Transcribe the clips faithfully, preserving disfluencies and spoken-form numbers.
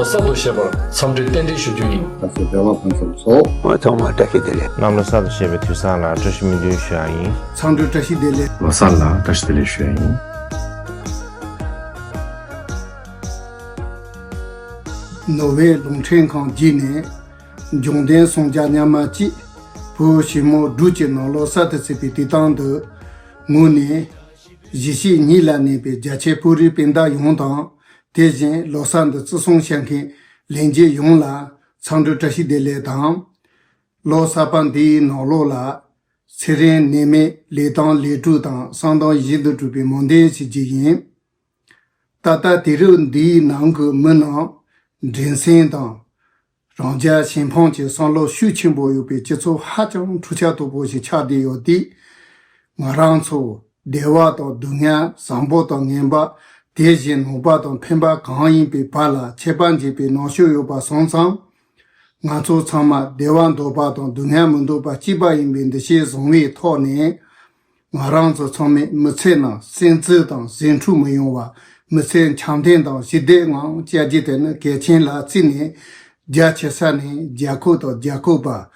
གསར་དུ་བཞད་པར་འཚམས་འདྲི་རྟེན་འབྲེལ་ཞུ་རྒྱུ་ཡིན། ད་སོ་བདེ་བ་ཕུན་སུམ་ཚོགས། ཨ་ཚང་མ་བཀྲ་ཤིས་བདེ་ལེགས། གནམ་ལོ་གསར་དུ་བཞད་པའི་དུས་བཟང་ལ་བཀྲ་ཤིས་སྨོན་འདུན་ཞུ་ཡ་ཡིན། འཚམས་འདྲི་བཀྲ་ཤིས་བདེ་ལེགས། ལོ་གསར་ལ་བཀྲ་ཤིས་བདེ་ལེགས་ཞུ་ཡ་ཡིན། ནོར་ཝེ་རླུང་འཕྲིན་ཁང་བརྒྱུད་ནས། འབྱུང་ལྡན་སངས་རྒྱས་མཉམ་མ་གཅིག་བོད་ཞི་མོལ་འབྲུག་གི་ནང་ལོ་གསར་དུ་ཚེས་པའི་དུས་སྟོན་དུ། ངོས་ནས། གཞིས་བྱེས་གཉིས་ལ་གནས་པའི་རྒྱ་ཆེ་བོད་རིགས་སྤུན་ཟླ་ཡོངས་དང་། དེ་བཞིན་ལོ་གསར་འདི་བརྩི་སྲུང་བྱེད་མཁན་ལྷན་རྒྱས་ཡོངས་ལ་འཚམས་འདྲི་བཀྲ་ཤིས་བདེ་ལེགས་དང་། ལོ་གསར་པ་འདིའི་ནང་ལོགས་ལ། ཚེ་རིང་ནད་མེད་ལས་དང་ལས་འཕྲོ་དང་གསང་གདངས་བཞིན་དུ་གྲུབ་པའི་སྨོན་འདུན་ཞུ་རྒྱུ་ཡིན། ད་ལྟ་དུས་རབས་འདིའི་ནང་གི་མི་རྣམས་འགྲན་སེམས་དང་། རང་རྒྱལ་གཞན་ཕམ་གྱི་བསམ་བློ་ཤུགས་ཆེན་པོ་ཡོད་པའི་སྤྱི་ཚོགས་ཧ་ཅང་འཕྲུལ་ཆ་དོད་པོ་ཞིག་ཆགས་བསྡད་ཡོད་དུས། ང་རང་ཚོ་བདེ་བ་དང་སྡུག་བསྔལ་བཟང་པོ་དང་ངན་པ། དེ་བཞིན་ནོར་བ་དང་ཕན་པ་གང་ཡིན་པའི་བར་ལ་ཁྱད་པར་འབྱེད་པའི་རྣམ་དཔྱོད་ཡོད་པ་སོང་ཙང་། ང་ཚོ་ཚང་མ་བདེ་བ་འདོད་པ་དང་སྡུག་བསྔལ་མི་འདོད་པ་གཅིག་པ་ཡིན་པའི་འདུ་ཤེས་བཟུང་བའི་ཐོག་ནས། ང་རང་ཚོ་ཚང་མས་མི་ཚེ་ནང་སེམས་ཚེགས་དང་ཟིང་འཁྲུག་མི་ཡོང་བ། མི་ཚེ་འཆམ་མཐུན་དང་ཞི་བདེའི་ངང་བསྐྱལ་རྒྱུ་དེ་ནི་གལ་ཆེན་ལ་བརྩིས་ནས། རྒྱ་ཆེ་ས་ནས་རྒྱལ་ཁབ་དང་རྒྱལ་ཁབ་པ།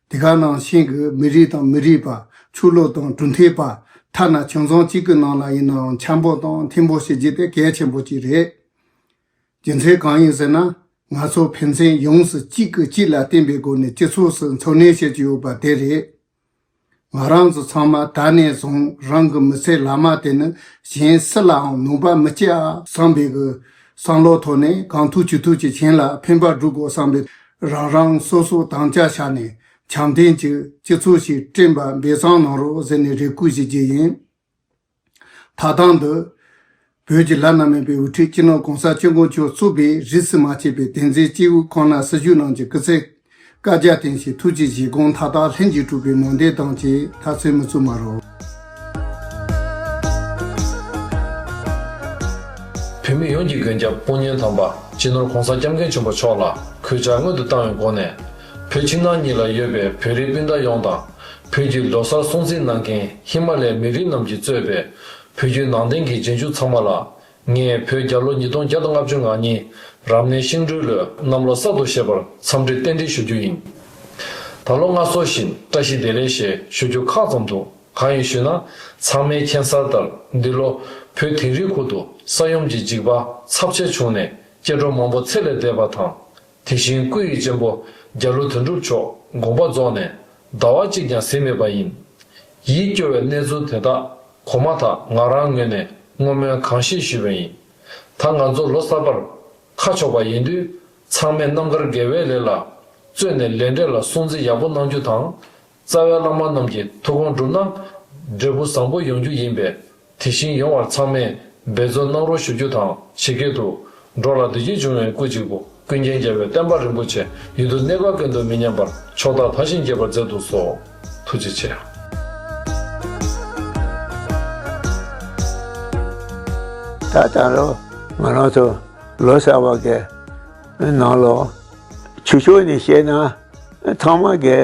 དེ་ག་ནང་བཞིན་གྱི་མི་རིགས་དང་མི་རིགས་པ། ཆོས་ལུགས་དང་གྲུབ་མཐའི་པ། ཐ་ན་ཁྱིམ་ཚང་གཅིག་གི་ནང་ལ་ཡིན་ནའང་འཆམ་པོ་དང་མཐུན་པོ་བྱེད་རྒྱུ་དེ་གལ་ཆེན་པོ་གཅིག་རེད། རྒྱུ་མཚན་གང་ཡིན་ཟེར་ན། ང་ཚོ་ཕན་ཚུན་ཡོངས་སུ་གཅིག་གིས་གཅིག་ལ་བརྟེན་པའི་སྒོ་ནས་སྤྱི་ཚོགས་སུ་འཚོ་གནས་བྱེད་ཀྱི་ཡོད་པ་དེ་རེད། ང་རང་ཚོ་ཚང་མ་ད་ནས་བཟུང་རང་གི་མི་ཚེ་བླ་མ་དེ་ནི་གཞན་སུ་ལའང་ནོར་བ་མི་སྐྱེ་ཨ་བསམ་པའི་གི་བསམ་བློ་ཐོག་ནས་གང་ཐུབ་ཅི་ཐུབ་ཀྱིས་གཞན་ལ་ཕན་པ་སྒྲུབ་དགོས་བསམ་པའི་རང་རང་སོ་སོ་དམ་བཅའ་བཞག་ནས་འཆམ་མཐུན་གྱི་སྤྱི་ཚོགས་ཤིག་བསྐྲུན་པར་འབད་བརྩོན་གནང་རོགས་ཟེར་ནས་རེ་སྐུལ་ཞུ་རྒྱུ་ཡིན། ཐ་ཐང་དུ། བོད་ཀྱི་བླ་ན་མེད་པའི་དབུ་ཁྲིད་སྤྱི་ནོར་༸གོང་ས་༸སྐྱབས་མགོན་མཆོག་གཙོས་པའི་རིས་སུ་མ་ཆད་པའི་དེང་འཛིན་སྐྱེས་བུ་ཁོང་རྣམས་སྲི་ཞུ་གནང་རྒྱུ་སྐུ་ཚེ་བསྐལ་བརྒྱར་བརྟན་ཞིང་ཐུགས་ཀྱི་བཞེད་དགོངས་མཐའ་དག་ལྷུན་གྱིས་གྲུབ་པའི་སྨོན་འདུན་དང་བཅས་ད་ཚོད་མི་བཙུགས་མ་རོགས། བོད་མི་ཡོངས་ཀྱི་མགོན་སྐྱབས་དཔུང་གཉེན་དམ་པ་སྤྱི་ནོར་༸གོང་ས་༸སྐྱབས་མགོན་ཆེན་པོ་མཆོག་ལ་གུས་ཕྱག་སྔོན་དུ་བཏང་བའི་སྒོ་ནས། བོད་ཕྱི་ནང་གཉིས་ལ་ཡོད་པའི་བོད་རིགས་སྤུན་ཟླ་ཡོངས་དང་། བོད་ཀྱི་ལོ་གསར་སྲུང་བརྩི་གནང་མཁན་ཧི་མ་ལའི་མི་རིགས་རྣམས་ཀྱིས་གཙོས་པའི་བོད་བརྒྱུད་ནང་བསྟན་གྱི་རྗེས་འཇུག་ཚང་མ་ལ། ངས་བོད་རྒྱལ་ལོ་ཉིས་སྟོང་བརྒྱ་དང་ལྔ་བཅུ་ང་གཉིས་རབ་གནས་ཤིང་སྦྲུལ་ལོའི་གནམ་ལོ་གསར་དུ་བཞད་པར་འཚམས་འདྲི་རྟེན་འབྲེལ་ཞུ་རྒྱུ་ཡིན། ད་ལོ་སྔ་སོ་བཞིན་བཀྲ་ཤིས་བདེ་ལེགས་ཞེས་ཞུ་རྒྱུ་ཁག་ཙམ་འདུག་གང་ཡིན་ཞུས་ན། ཚང་མས་མཁྱེན་གསལ་ལྟར་འདི་ལོ་བོད་དིང་རིའི་ཁུལ་དུ་ས་ཡོམ་གྱི་འཇིགས་པ་ཚབས་ཆེ་བྱུང་ནས་སྐྱེ་འགྲོ་མང་པོ་ཚེ་ལས་འདས་པ་དང་། དེ་བཞིན་སྐུ་ཡི་གཅེན་པོ་རྒྱ་ལོ་དོན་གྲུབ་མཆོག་དགོངས་པ་རྫོགས་ནས་ཟླ་བ་གཅིག་ཀྱང་ཟིན་མེད་པ་ཡིན། ཡིད་སྐྱོ་བའི་གནས་ཚུལ་དེ་དག་གོ་མ་ཐག་ང་རང་ངོས་ནས་བསྔོ་སྨོན་གང་ཤེས་ཞུས་པ་ཡིན། ད་ང་ཚོ་ལོ་གསར་པར་ཁ་ཕྱོགས་པ་ཡིན་དུས། ཚང་མས་རྣམ་དཀར་དགེ་བའི་ལས་ལ་བརྩོན་ནས་ལས་འབྲས་ལ་སྲུང་བརྩི་ཡག་པོ་གནང་རྒྱུ་དང་། རྩ་བའི་བླ་མ་རྣམས་ཀྱི་ཐུགས་དགོངས་བསྒྲུབས་ན་འབྲས་བུ་བཟང་པོ་ཡོང་རྒྱུ་ཡིན་པས། དེ་བཞིན་ཡོང་བར་ཚང་མས་འབད་བརྩོན་གནང་རོགས་ཞུ་རྒྱུ་དང་། ཇི་སྐད་དུ། འགྲོ་ལ་བདེ་སྐྱིད་འབྱུང་བའི་སྐུ་གཅིག་པུ། ཀུན་མཁྱེན་རྒྱལ་བའི་བསྟན་པ་རིན་པོ་ཆེ། ཡུན་དུ་གནས་སྐབས་ཀུན་ཏུ་མི་ཉམས་པར། ཕྱོགས་མཐར་དར་ཞིང་རྒྱས་པར་མཛད་དུ་གསོལ། ཐུགས་རྗེ་ཆེ། ད་ད་ལོ་ང་རང་ཚོ་ལོ་གསར་བ་གི་ནང་ལོ་ཆུ་ཕྱོགས་ནས་བཤད་ན་ཚང་མ་གི་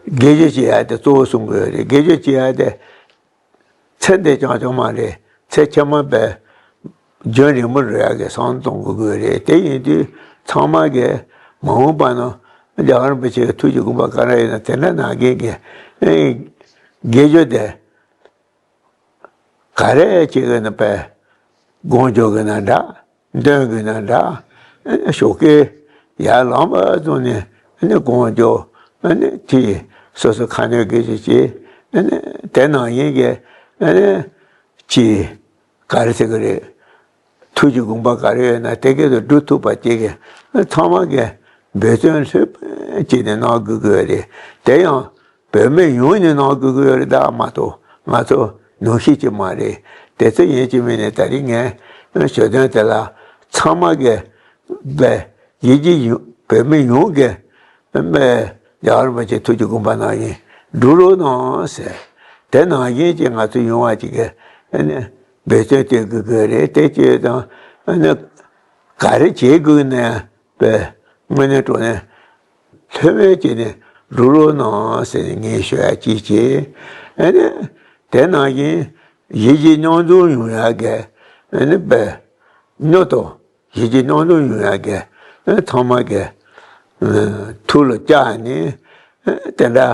དགེ་སྦྱོར་བྱེད་ཡ་དེ་གཙོ་བོ་གསུང་གི་ཡོད་རེད། དགེ་སྦྱོར་བྱེད་ཡ་དེ། ཚེ་འདི་རྐྱང་རྐྱང་མ་རེད། ཚེ་ཕྱི་མ་བས་རྒྱུན་རིང་པོ་འགྲོ་ཡག་གི་བསམ་བློ་གཏོང་དགོས་ཀྱི་རེད། དེ་ཡིན་དུས་ཚང་མ་གིས་མ་འོངས་པ་ན་རྒྱལ་བ་རིན་པོ་ཆེ་གི་ཐུགས་ཀྱི་དགོངས་པ་ག་རེ་ཡོད་ན་དེ་འདྲ་གནང་མཁན་གྱི་ཨེ་དགེ་སྦྱོར་དེ་ག་རེ་བྱེད་ཀྱི་ན་བས་དགོངས་འཇོག་གི་ན་འདྲ། འདོན་དགོས་ན་འདྲ། ཞོགས་ཀས་ཡར་ལངས་པ་བཟུང་ནས་དགོངས་འཇོག་དེ་སོ་སོ་ཁ་ནས་དགེ་སྦྱོར་བྱེད། དེ་ནང་བཞིན་གྱི་ཅིག་ག་རེ་ཟེར་གི་རེད། ཐུགས་ཀྱི་དགོངས་པ་ག་རེ་ཡོད་ན་དེ་སྐད་དུ་སྒྲུབ་ཐུབ་པ་ཅིག་གི་ཚང་མ་གིས་འབད་བརྩོན་ལྷོད་པོ་བྱས་ནས་གནང་དགོས་ཀྱི་རེད། དེ་ཡང་བོད་མི་ཡོངས་ནས་གནང་དགོས་ཀྱི་ཡོད་རེད། ད་མ་གཏོགས་ང་ཚོ་ནང་བཞིན་གྱི་མ་རེད། དེ་ཚོ་ཡིན་གཅིག་མིན་ནས་ད་རིང་ངས་ཞུ་དོན་དེ་ལ་ཚང་མ་གིས་བས་ཡིད་ཀྱི་ཡོད་བོད་མི་ཡོངས་ཀྱིས་བས་རྒྱལ་བ་རིན་པོ་ཆེ་ཐུགས་ཀྱི་དགོངས་པ་ནང་བཞིན་སྒྲུབ་རོགས་གནང་ཟེར། དེ་ནང་བཞིན་གྱི་ང་ཚོ་ཡོང་བ་ཅིག་གིས་འབད་བརྩོན་བྱེད་དགོས་ཀྱི་རེད། དེ་བྱས་ཙང་ག་རེ་བྱེད་དགོས་ན་ཡང་། པས་དངོས་གནས་དྲང་གནས་ལྷོད་མེད་བྱས་ནས་སྒྲུབ་རོགས་གནང་ཟེར་ནས་ངས་ཞུ་ཡ་གཅིག་བྱས། ཨ་ནི་དེ་ནང་བཞིན་ཡིད་ཀྱི་མཉམ་འཛོམས་ཡོང་ཡ་གི་ཨ་ནི་པས་མྱུར་དུ་ཡིད་ཀྱི་མཉམ་འཛོམས་ཡོང་ཡ་གི་ ཨེ་ཚང་མ་གི་ཨེ་ཐུགས་ལ་བཅངས་ནས་ཨེ་དེ་འདྲ་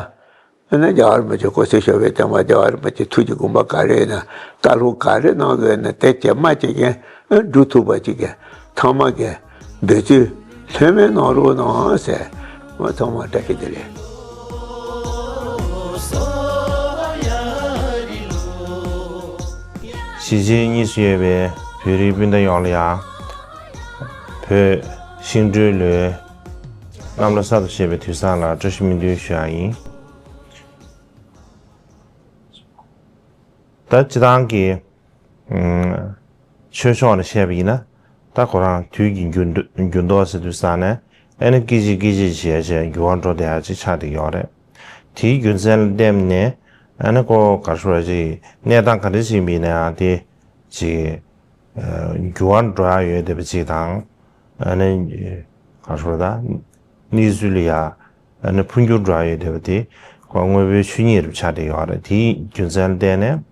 ཨེ་ནི་རྒྱལ་བ་རིན་པོ་ཆེ་སྐུ་ཚེ་ཞབས་པད་བརྟན་པ། རྒྱལ་བ་རིན་པོ་ཆེ་ཐུགས་ཀྱི་དགོངས་པ་ག་རེ་ཡིན་ན། ལྟ་ལོག་ག་རེ་གནང་དགོས་ན་དེ་བྱེད་མ་བྱེད་མཁན་ཨེ་སྒྲུབ་ཐུབ་པ་ཅིག་གི་ཚང་མ་གི་འབད་བརྩོན་ལྷོད་མེད་གནང་རོགས་གནང་ཟེར། ཚང་མ་བཀྲ་ཤིས་བདེ་ལེགས། གཞིས་བྱེས་གཉིས་སུ་ཡོད་པའི་བོད་རིགས་སྤུན་ཟླ་ཡོངས་ལ་ཡང་། བོད་ཤིང་སྦྲུལ་ལོའི་གནམ་ལོ་གསར་དུ་བཞད་པའི་དུས་བཟང་ལ་བཀྲ་ཤིས་སྨོན་འདུན་ཞུ་ཡ་ཡིན། ད་སྤྱིར་བཏང་གི་ཆོས་ཕྱོགས་ནས་བཤད་པ་ཡིན་ན། ད་ཁོ་རང་དུས་ཀྱི་འགྱུར་འགྱུར་ལྡོག་ཟེར་དུས་ཙང་ནས་ཨ་ནི་སྐད་ཅིག་སྐད་ཅིག་བྱས་བྱས་འགྱུར་བ་འགྲོ་བསྡད་ཡ་ཅིག་ཆགས་བསྡད་ཡོད་རེད། དེའི་རྒྱུ་མཚན་ལ་བརྟེན་ནས་ཨ་ནི་ཁོ་ག་རེ་ཟེར་བ་ཅིག་གནས་སྟངས་ག་འདྲ་ཞིག་ཡིན་པ་ཡིན་ན་ཡང་དེ་ཅིག་འགྱུར་བ་འགྲོ་ཡ་ཡོད་བསྡད་པ་ཅིག་དང་། ཨ་ནི་ག་རེ་ཟེར་ད། གནས་ཚུལ་ལ་ཡ་ཨ་ནི་འཕོ་འགྱུར་འགྲོ་ཡ་ཡོད་བསྡད་པ་དེ་ཁོ་དངོས་པོའི་ཆོས་ཉིད་རུ་ཆགས་བསྡད་ཡོད་རེད། དེའི་རྒྱུ་མཚན་ལ་བརྟེན་ནས་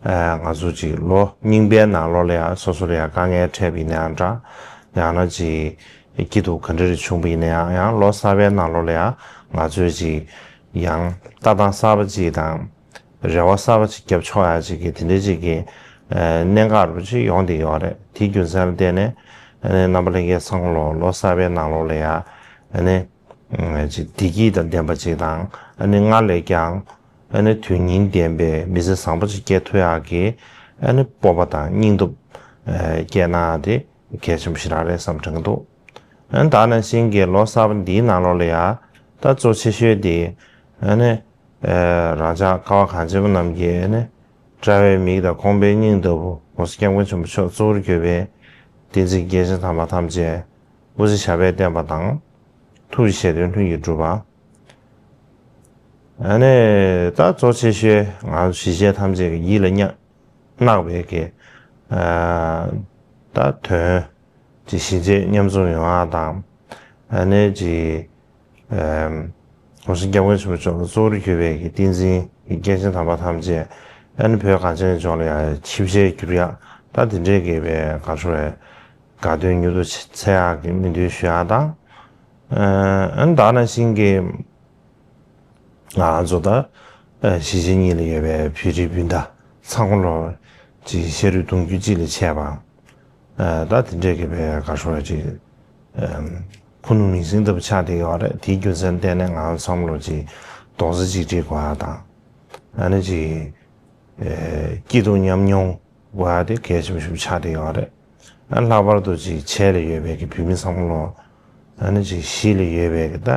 ཨ་ང་ཚོ་ཅིག་ལོ་རྙིང་པའི་ནང་ལོགས་ལ་ཡ་སོ་སོ་ལ་ཡ་དཀའ་ངལ་འཕྲད་པ་ཡིན་ན་ཡང་འདྲ། ཡང་ན་ཅིག་སྐྱིད་སྡུག་ག་འདྲ་རེ་བྱུང་བ་ཡིན་ན་ཡང་། ཡང་ལོ་གསར་པའི་ནང་ལོགས་ལ་ཡ་ང་ཚོས་ཅིག་ཡང་ལྟ་སྟངས་གསར་པ་ཅིག་དང་། རེ་བ་གསར་པ་ཅིག་བརྒྱབ་ཆོག་ཡ་ཅིག་གི་དེ་འདྲའི་ཅིག་གི་ཨ་གནད་འགག་རུ་ཅིག་ཡོང་བསྡད་ཡོད་རེད། དེའི་རྒྱུ་མཚན་ལ་བརྟེན་ནས་ཨ་ནི་རྣམ་པ་ལྷན་རྒྱས་ཚང་མ་ལོ་ལོ་གསར་པའི་ནང་ལོགས་ལ་ཡ་ཨ་ནི་ཨ་ཅིག་བདེ་སྐྱིད་དང་ལྡན་པ་ཅིག་དང་། ཨ་ནི་སྔར་ལས་ཀྱང་ཨ་ནི་དོན་སྙིང་ལྡན་པའི་མི་ཚེ་བཟང་པོ་ཅིག་སྐྱེལ་ཐུབ་ཡག་གི་ཨ་ནི་སྤོབས་པ་དང་སྙིང་སྟོབས་ཨ་སྐྱེད་གནང་ཡ་དེ་གལ་ཆེན་པོ་ཞིག་རང་རེད་བསམ་དྲན་གྱི་འདུག་ཨ་ནི་ད་ནང་བཞིན་གྱི་ལོ་གསར་པ་འདིའི་ནང་ལོགས་ལ་ཡ་ད་གཙོ་ཆེ་ཤོས་དེ་ཨ་ནི། ཨེ་རང་ཅག་ཀ་བ་གངས་ཅན་པ་རྣམས་ཀྱི་ཨ་ནི་དཔྲལ་བའི་མིག་དང་ཁོང་པའི་སྙིང་ལྟ་བུ་༸གོང་ས་༸སྐྱབས་མགོན་ཆེན་པོ་མཆོག་གཙོ་བོར་གྱུར་པའི་བསྟན་འཛིན་རྒྱལ་ཆེན་དམ་པ་ཐམས་ཅད་དབུ་ཚེ་ཞབས་པད་བརྟན་པ་དང་། ཐུགས་ཀྱི་བཞེད་དོན་ལྷུན་གྱིས་གྲུབ་པ། ཨ་ནི་ད་གཙོ་ཆེ་ཤོས་ང་ཚོ་གཞིས་བྱེས་ཐམས་ཅད་ཀྱི་ཡིད་ལ་བརྣག་བརྣག་པའི་གི་ཨ་ད་དོན། ཅིག་གཞིས་བྱེས་མཉམ་འཛོམས་ཡོང་བ་དང་། ཨ་ནི་ཅིག་ཨེམ། ༸གོང་ས་༸སྐྱབས་མགོན་ཆེན་པོ་མཆོག་ལ་གཙོ་བོར་གྱུར་པའི་གི་བསྟན་འཛིན་གྱི་སྐྱེས་ཆེན་དམ་པ་ཐམས་ཅད་ཨ་ནི་བོད་གངས་ཅན་ལྗོངས་ལ་ཡང་ཆིབས་ཞལ་བསྒྱུར་ཡག་ད་དེ་འདྲའི་གི་བའི་ག་རེ་ཟེར་དགའ་སྟོན་མྱུར་དུ་འཚོལ་ཡག་གི་སྨོན་འདུན་ཞུ་ཡག་དང་། ཨ་ནི་ད་ནང་བཞིན་གྱི་ང་ཚོ་ད་གཞིས་བྱེས་གཉིས་ལ་ཡོད་པའི་བོད་རིགས་སྤུན་ཟླ་ཚང་མ་ལོ་ཅིག་ཤ་རུས་གདུང་རྒྱུད་གཅིག་ལ་ཕྱད་པ། ད་དེ་འདྲའི་གི་བའི་ག་རེ་ཟེར་ཅིག་ཁུ་ནུ་མིང་སྲིང་ལྟ་བུ་ཆགས་བསྡད་ཡོད་རེད། དེའི་རྒྱུ་མཚན་བརྟེན་ནས་ང་ཚང་མ་ལོ་ཅིག་རྡོག་རྩ་གཅིག་སྒྲིལ་དགོས་ཡ་དང་། ཨ་ནི་ཅིག་སྐྱིད་སྡུག་མཉམ་མྱོང་དགོས་ཡ་དེ་གལ་ཆེན་པོ་ཞིག་ཆགས་བསྡད་ཡོད་རེད། ཨ་ལྷག་པར་དུ་ཅིག་བྱེས་ལ་ཡོད་པའི་གི་བོད་མི་ཚང་མ་ལོ་ཨ་ནི་ཅིག་གཞིས་ལ་ཡོད་པའི་གི་ད་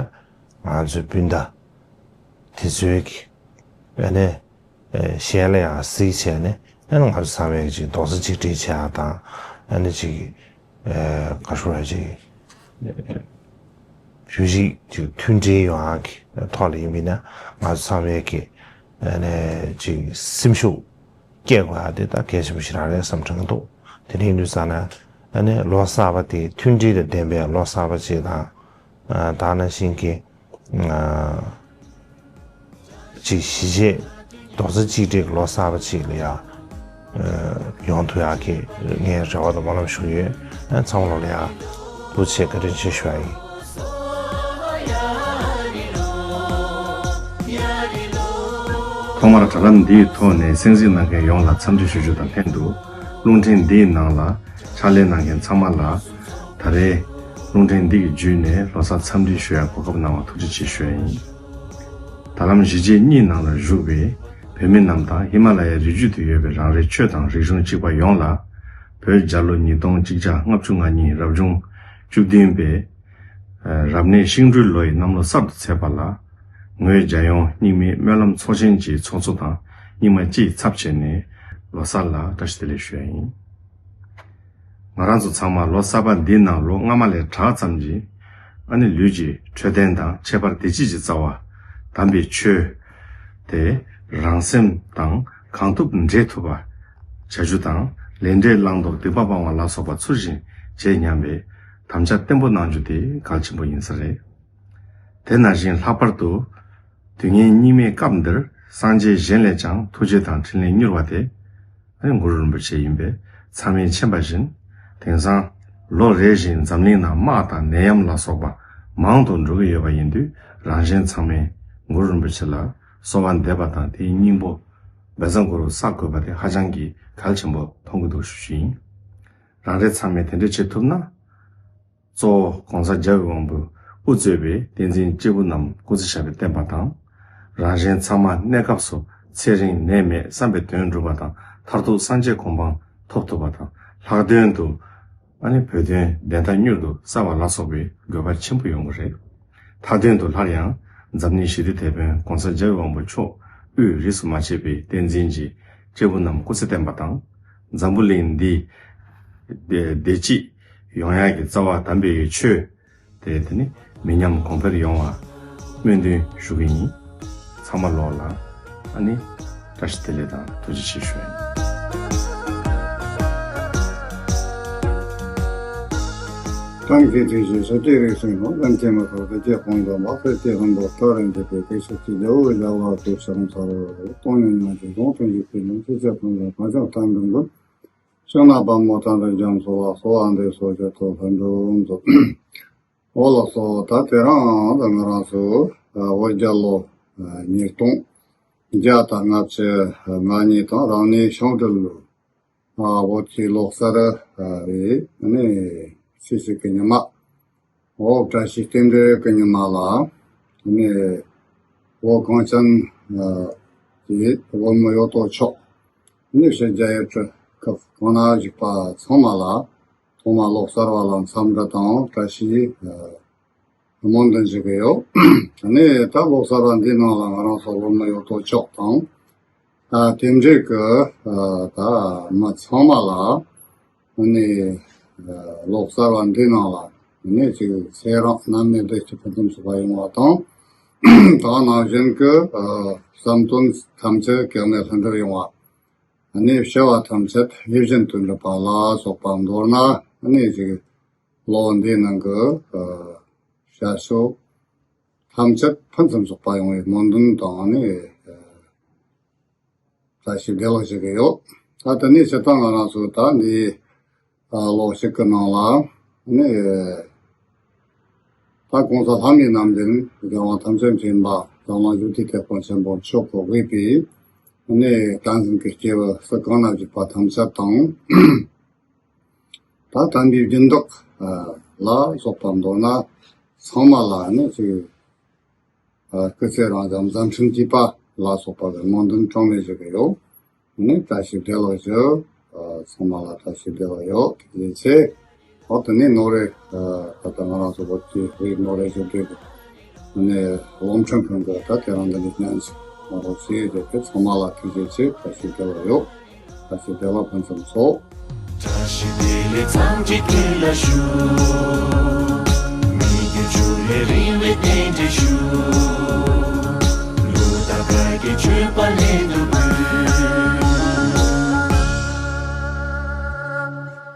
ང་ཚོའི་སྤུན་ཟླ་དེ་ཚོའི་གི་ཨ་ནི། ཨེ་གཞན་ལ་ཡང་གཟིགས་བྱས་ནས་ཨ་ནི་ང་ཚོ་ཚང་མས་ཅིག་རྡོག་རྩ་གཅིག་སྒྲིལ་བྱེད་ཡག་དང་། ཨ་ནི་ཅིག་ཨེ་ག་རེ་ཟེར་ཅིག་བོད་རིགས་ཅིག་མཐུན་སྒྲིལ་ཡོང་ཡག་གི་ཐོག་ལ་ཡིན་པ་ཡིན་ན་ང་ཚོ་ཚང་མས་ཀྱི་ཨ་ནི་ཅིག་སེམས་ཤུགས་སྐྱེད་དགོས་ཡག་དེ་ད་གལ་ཆེན་པོ་ཞིག་རང་རེད་བསམ་དྲན་གྱི་འདུག་དེ་འདྲ་ཡིན་དུས་ཙང་ན་ཨ་ནི་ལོ་གསར་པ་དེ་མཐུན་སྒྲིལ་དང་ལྡན་པའི་ལོ་གསར་པ་ཅིག་དང་། ཨ་ད་ནང་བཞིན་གྱི་ཨ་ཅིག་གཞིས་བྱེས་རྡོག་རྩ་གཅིག་སྒྲིལ་གྱི་ལོ་གསར་པ་ཅིག་ལ་ཡང་ཨ་ཡོང་ཐུབ་ཡག་གི་ངས་རེ་བ་དང་སྨོན་ལམ་ཞུ་གི་ཡོད། ཨ་ཚང་མ་ལོ་ལ་ཡང་ཐུགས་རྗེ་ཆེ་བཀའ་དྲིན་ཆེ་ཞུ་ཡ་ཡིན། ཐོག་མར་དྲ་ལམ་འདིའི་ཐོག་ནས་གསན་གཟིགས་གནང་མཁན་ཡོངས་ལ་འཚམས་འདྲི་ཞུ་རྒྱུ་དང་ལྷན་དུ། རླུང་འཕྲིན་འདིའི་ནང་ལ་ཕྱག་ལས་གནང་མཁན་ཚང་མ་ལ་ད་རེས་རླུང་འཕྲིན་འདི་གི་བརྒྱུད་ནས་ལོ་གསར་འཚམས་འདྲི་ཞུ་ཡ་གོ་སྐབས་གནང་བར་ཐུགས་རྗེ་ཆེ་ཞུ་ཡ་ཡིན། ད་ལམ་གཞིས་བྱེས་གཉིས་ནང་ལ་བཞུགས་པའི་བོད་མི་རྣམས་དང་ཧི་མ་ལ་ཡའི་རི་རྒྱུད་དུ་ཡོད་པའི་རང་རེའི་ཆོས་དང་རིག་གཞུང་གཅིག་པ་ཡོངས་ལ། བོད་རྒྱལ་ལོ་ཉིས་སྟོང་གཅིག་བརྒྱ་ལྔ་བཅུ་ང་གཉིས་རབ་བྱུང་བཅུ་བདུན་པའི་རབ་གནས་ཤིང་སྦྲུལ་ལོ་ཡི་གནམ་ལོ་གསར་དུ་ཚེས་པ་ལ། ངོས་རྒྱལ་ཡོངས་རྙིང་མའི་སྨོན་ལམ་ཚོགས་ཆེན་གྱི་ཚོགས་གཙོ་དང་རྙིང་མ་སྤྱིའི་ཚབ་བྱས་ནས་ལོ་གསར་ལ་བཀྲ་ཤིས་བདེ་ལེགས་ཞུ་ཡ་ཡིན། ང་རང་ཚོ་ཚང་མ་ལོ་གསར་པ་འདིའི་ནང་ལོ་སྔ་མ་ལས་དྲག་ཙམ་གྱིས་ཨ་ནི་ལུས་ཀྱི་འཕྲོད་བསྟེན་དང་ཁྱད་པར་བདེ་སྐྱིད་ཀྱི་རྩ་བ་དམ་པའི་ཆོས་དེ་རང་སེམས་དང་གང་ཐུབ་འབྲེལ་ཐུབ་པ་བྱ་རྒྱུ་དང་། ལས་འབྲས་བླང་དོར་སྡིག་པ་སྤང་བ་ལ་སོགས་པ་ཚུལ་བཞིན་བྱེད་སྙམ་པའི་དམ་བཅའ་བརྟན་པོ་གནང་རྒྱུ་དེ་གལ་ཆེན་པོ་ཡིན་ས་རེད། དེ་ནང་བཞིན་ལྷག་པར་དུ་དུས་ངན་སྙིགས་མའི་སྐབས་འདིར་སངས་རྒྱས་གཞན་ལས་ཀྱང་ཐུགས་རྗེ་དང་འཕྲིན་ལས་མྱུར་བ་དེ་ཨ་ནི་གུ་རུ་རིན་པོ་ཆེ་ཡིན་པས་ཚང་མས་མཁྱེན་པ་བཞིན། དེང་སང་ ལོ་རེ་བཞིན་འཛམ་གླིང་ནང་དམག་དང་ནད་ཡམས་ལ་སོགས་པ་མང་དུ་འགྲོ་གི་ཡོད་པ་ཡིན་དུས། རང་གཞན་ཚང་མས་གུ་རུ་རིན་པོ་ཆེ་ལ་གསོལ་བ་འདེབས་པ་དང་། དེའི་སྙིང་པོ་བཛྲ་གུ་རུ་བསགས་དགོས་པ་དེ་ཧ་ཅང་གི་གལ་ཆེན་པོ་མཐོང་གི་འདུག་ཞུ་ཞུ་ཡིན། རང་རེ་ཚང་མས་དེ་འདྲ་བྱེད་ཐུབ་ན། གཙོ་བོ་༸གོང་ས་༸རྒྱལ་བའི་དབང་པོས་དབུ་གཙོས་པའི་བསྟན་འཛིན་སྐྱེས་བུ་རྣམས་སྐུ་ཚེ་ཞབས་པད་བརྟན་པ་དང་། རང་གཞན་ཚང་མ་གནས་སྐབས་སུ་ཚེ་རིང་ནད་མེད་བསམ་པའི་དོན་འགྲུབ་པ་དང་། མཐར་ཐུག་སངས་རྒྱས་གོ་འཕང་ཐོབ་ཐུབ་པ་དང་། ལྷག་དོན་དུ་ཨ་ནི་བོད་དོན་བདེན་མཐའ་མྱུར་དུ་གསལ་བ་ལ་སོགས་པའི་དགོས་པ་ཆེན་པོ་ཡོང་གི་རེད། མཐའ་དོན་དུ་སླར་ཡང་འཛམ་གླིང་ཞི་བདེའི་དེད་དཔོན་༸གོང་ས་༸རྒྱལ་བའི་དབང་པོ་མཆོག་དབུས་རིས་སུ་མ་ཆད་པའི་བསྟན་འཛིན་གྱི་སྐྱེས་བུ་རྣམས་སྐུ་ཚེ་བརྟན་པ་དང་། འཛམ་བུ་གླིང་འདི་བདེ་བདེ་སྐྱིད་ཡོང་ཡག་གི་རྩ་བ་དམ་པའི་ཆོས་དེ་དེ་ནི་མི་ཉམས་གོང་འཕེལ་ཡོང་བ་སྨོན་འདུན་ཞུ་གི་ཡིན། ཚང་མ་ལོག་ལ་ཨ་ནི་བཀྲ་ཤིས་བདེ་ལེགས་དང་ཐུགས་རྗེ་ཆེ་ཞུ་ཡིན། ཐང་གི་དུས་ཀྱི་སོ་ཏེ་རིགས་སུ་ནོ་ལམ་ཁྱེད་མ་ཐོག་ཏུ་སྐྱེ་ཁོང་དུ་མ་ཕེར་སྐྱེ་ཁོང་དུ་ཏོ་རེན་གྱི་པའི་སྐད་ཤུགས་ཀྱི་ལེའུ་བཞག་ལ་ཐུགས་བསམ་ཚར་བ་རེ་སྟོང་ཉིད་ཉམས་ཀྱི་གཟུངས་ཐུན་གྱི་པའི་ལུང་ཚིགས་བཅད་ཕུན་ཚོགས་གང་བྱུང་ཐང་དུ་འགོད། ཤིང་ནགས་པདྨོ་ཐང་དུ་འཇམ་སོ་བ་སོ་བ་འདི་སོ་ཞེས་ཐོག་ལྷ་འགྲོ་མཛོད། འོ་ལགས་སོ། ད་དེ་རིང་ད་ང་རང་ཚོ་བོད་རྒྱལ་ལོ་ཉིས་སྟོང་བརྒྱ་དང་ལྔ་བཅུ་ང་གཉིས་དང་རང་ནི་ཤིང་སྦྲུལ་ལོ། ཨ་བོད་ཀྱི་ལོ་གསར་རེད། ནི་ཕྱི་ཕྱི་གི་ཉི་མ། འོ་བཀྲ་ཤིས་རྟེན་འབྲེལ་གི་ཉི་མ་ལ། ནི་བོད་གངས་ཅན་གྱི་བོད་མི་ཡོད་དོ་ཅོག་ནི་ཕྱི་རྒྱལ་ཡུལ་གྲུ་ཁག་གང་ན་བཞུགས་པ་ཚང་མ་ལ་ཐོག་མ་ལོ་གསར་བ་ལ་འཚམས་འདྲི་དང་བཀྲ་ཤིས་སྨོན་འདུན་ཞུ་གི་ཡོད། ནི་ད་ལོ་གསར་བ་འདི་ནང་ལ་ང་རང་ཚོ་བོད་མི་ཡོད་དོ་ཅོག་དང་། ད་རྟེན་འབྲེལ་གྱི་ད་མི་ཚང་མ་ལ་ནི་ལོ་གསར་བ་འདི་ནང་ལ་ནི་ཅིག་ཚེ་རིང་ནད་མེད་བདེ་སྐྱིད་ཕུན་སུམ་ཚོགས་པ་ཡོང་བ་དང་། ད་ནང་བཞིན་གྱི་བསམ་དོན་ཐམས་ཅད་གེགས་མེད་ལྷུན་གྲུབ་ཡོང་བ། ནི་བྱ་བ་ཐམས་ཅད་ཡིད་བཞིན་དུ་འགྲུབ་པ་ལ་སོགས་པ་མདོར་ན་ནི་ཅིག་ལོ་འདིའི་ནང་གི་བྱ་སྤྱོད་ཐམས་ཅད་ཕུན་སུམ་ཚོགས་པ་ཡོང་བའི་སྨོན་འདུན་དང་ནི་བཀྲ་ཤིས་བདེ་ལེགས་ཞུ་གི་ཡོད། ད་དེ་ནས་སྤྱིར་བཏང་ང་རང་ཚོ་ད་འདི་ལོ་གཅིག་གི་ནང་ལ་ནི་ད་གོང་ས་ལྷ་མིའི་རྣམ་འདྲེན་རྒྱལ་དབང་ཐམས་ཅད་མཁྱེན་པ་འཛམ་གླིང་བཞུགས་ཁྲི་དེད་དཔོན་ཆེན་པོ་མཆོག་གིས་དབུས་པའི་ནི་བསྟན་འཛིན་གྱི་སྐྱེས་བུ་སུ་གང་ན་བཞུགས་པ་ཐམས་ཅད་དང་། ད་དམ་པའི་སྦྱིན་བདག་ལ་སོགས་པ་མདོར་ན་ཚང་མ་ལ་ནི་ཅིག་སྐུ་ཚེ་རིང་ཞིང་བཟང་འཕྲིན་སྐྱེས་པ་ལ་སོགས་པ་གི་སྨོན་འདུན་གྲངས་མེད་ཞུ་གི་ཡོད། ནི་བཀྲ་ཤིས་བདེ་ལེགས་ཞུ། ཚང་མ་ལ་བཀྲ་ཤིས་བདེ་ལེགས་ཡོད། ཡིན་ཚེ་འོ་དེ་ནས་ནོར་རེ་ད་ལྟ་ང་རང་ཚོ་བོད་ཀྱི་རིགས་ནོར་རེ་ཞུ་དུས་ནས་རླུང་འཕྲིན་ཁང་གི་ད་དེ་རིང་འདི་ནས་སྙན་ཞུ་མ་རོགས་ཞེས་བརྗོད་དེ། ཚང་མ་ལ་ཐུགས་རྗེ་ཆེ། བཀྲ་ཤིས་བདེ་ལེགས་ཡོད། བཀྲ་ཤིས་བདེ་ལེགས་ཕུན་སུམ་ཚོགས། བཀྲ་ཤིས་བདེ་ལེགས་ཚང་གི་དོན་ལ་ཞུ། མི་འགྱུར་འགྱུར་བའི་རིང་བའི་རྟེན་འབྲེལ་ཞུ། ལུས་དང་ངག་གི་སྤྱོད་པ་ལ།